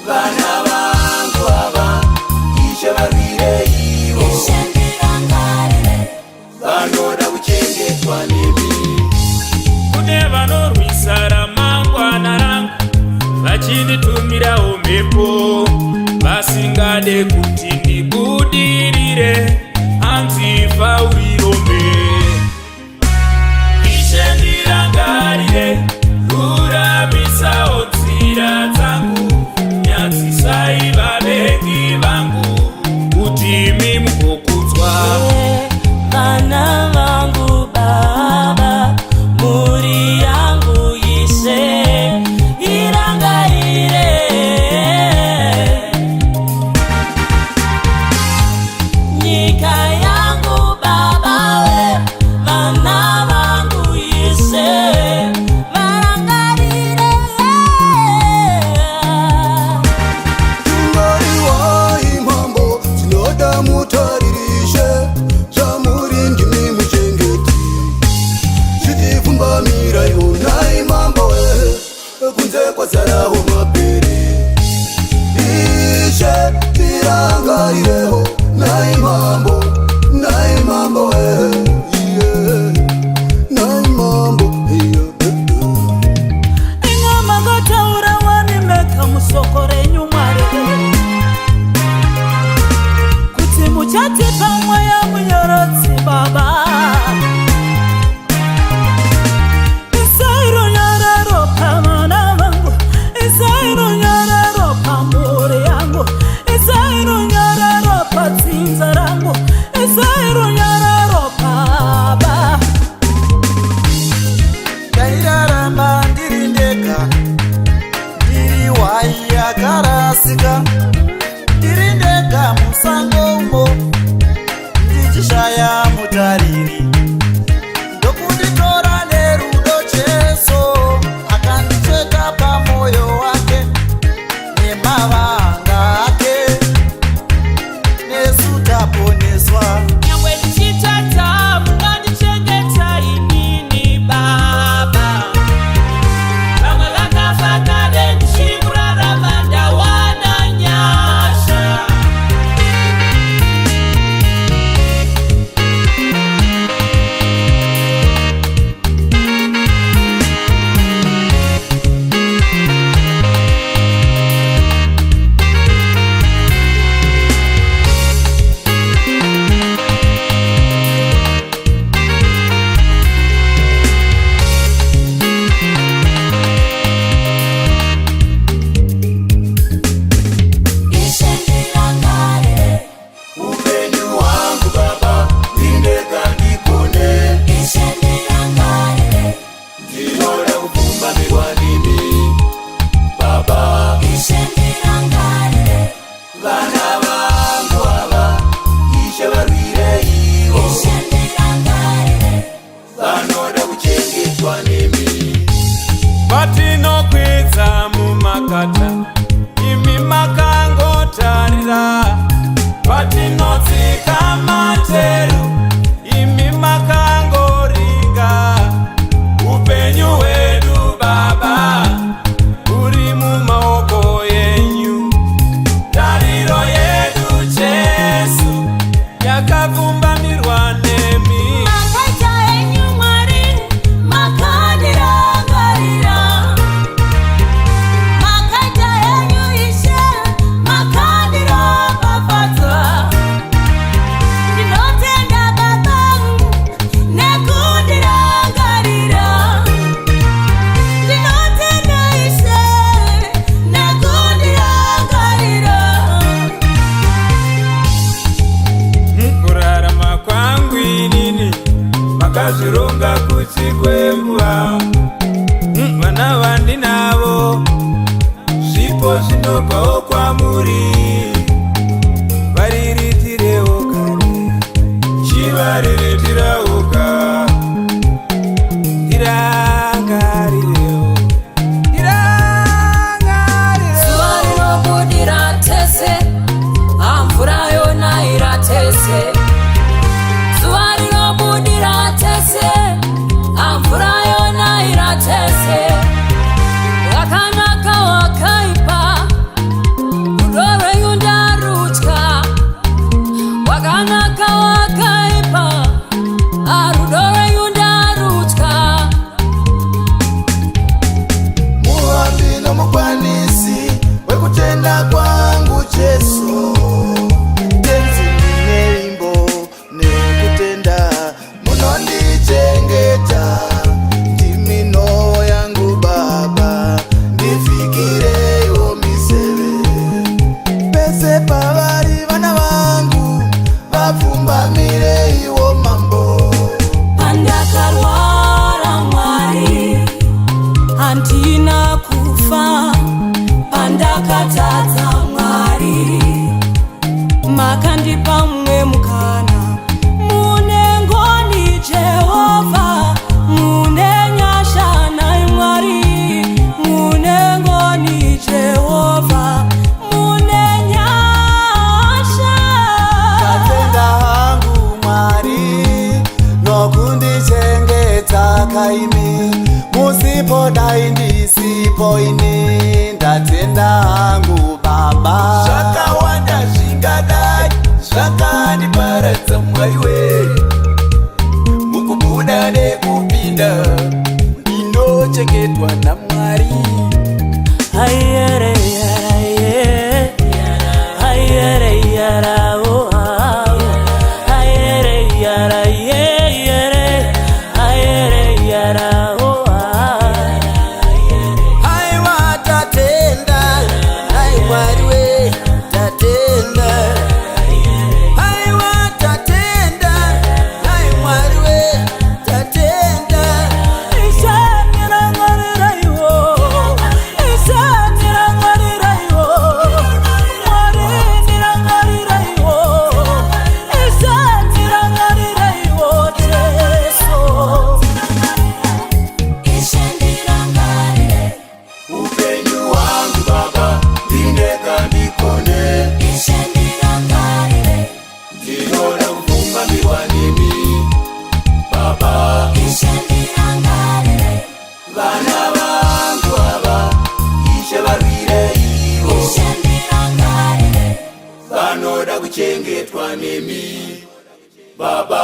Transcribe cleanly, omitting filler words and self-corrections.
Vana vangu ava, Ishe varwireiwo. Ishe ndirangarire. Vanoda kuchengetwa nemi. Kune vanorwisa ramangwana rangu, vachinditumirawo mhepo, vasingade kuti ndibudirire, hanzi faurirombe. Ishe ndirangarire, ruramisawo nzira dzangu, nyadzisai vavengi vangu, kuti imi mugokudzwa. Vana vangu baba, mhuri yangu Ishe, irangarire. Nyika yangu baba we, vana vangu Ishe, varangarire. Ngariwai mambo, tinoda mutaririshe, zvamuri ndimi muchengeti, zvichipfumbamirai onai mambo we, kunze kwazarawo mapere. Ishe tirangarireho nai mambo, nai mambo we, yeah. Nai mambo, yeah. Inga makataura wani mega mushoko renyu Mwari kuti muchatipa mweya munyaradzi baba. Isai runyararo pavana vangu, isai runyararo pamhuri yangu, isai runyararo padzinza rangu, isai runyararo baba. Ndairarama ndiri ndega, ndiri hwai yakarasika, ndiri ndega musango umo, ndichishaya mutariri. Ndokunditora nerudo Jesu, akandicheka pamwoyo wake nemavanga ake, nesu taponeswa. Nyangwe ndichitadza, mungandichengeta inini baba. Vamwe vakafa kare, ndichiri kurarama, ndawana nyasha. Ishe ndirangarire. Upenyu hwangu baba, ndineka ndikone. Ishe ndirangarire. Ndinoda kupfumbamirwa nemi baba. Ishe ndirangarire. Vana vangu ava, Ishe varwireiwo. Ishe ndirangarire. Vanoda kuchengetwa nemi. Patinokwidza mumakata, imi makangotarira. Patinotsika materu, imi makangoringa. Upenyu hwedu baba uri mumaoko yenyu. Tariro yedu Jesu yakavumbamirwa nemi. Makaita enyu Mwari, makandirangarira. Makaita enyu Ishe, makandiropafadza. Ndinotenda baba nekundirangarira. Ndinotenda Ishe nekundirangarira. Mukurarama kwangu inini makazvironga kuti kwembuva. Vana vandinavo zvipo zvinobvawo kwamuri. Variritirewo kare, chivariritirewo ka. Tirangarirewo, tirangarirewo. Zuva rinobudira tese, hamvura yonaira tese. Zuva rinobudira tese, hamvura yonaira tese. Wakanaka, wakaipa. Ndakatadza Mwari, makandipa mumwe mukana. Mune ngoni Jehovha, mune nyasha nai Mwari, mune ngoni Jehovha, mune nyasha. Tatenda hangu Mwari nokundichengeta kaimi, musipo dai ndisipo ini. Ndatenda hangu Baba. Zvakawanda zvingadai zvakandiparadza, Mwari we. Mukubuda nekupinda ndinochengetwa naMwari. Ayere, yara, ye. Ayere, yara, oh, ah, oh. Ayere, yara, ye, yere. Ayere, yara, oh, ah. Aiwa, tatenda, ai Mwari we, tatenda. Aiwa, tatenda, ai Mwari we, tatenda. Ishe ndirangariraiwo, Ishe ndirangariraiwo, Mwari ndirangariraiwo, Ishe ndirangariraiwo, Jesu. Ishe ndirangarire. Upenyu hwangu Baba ndineka ndikone. Ishe ndirangarire. Ndinoda kupfumbamirwa nemi Baba. Ishe ndirangarire. Vana vangu ava, Ishe, varwireiwo. Ishe ndirangarire. Vanoda kuchengetwa nemi Baba.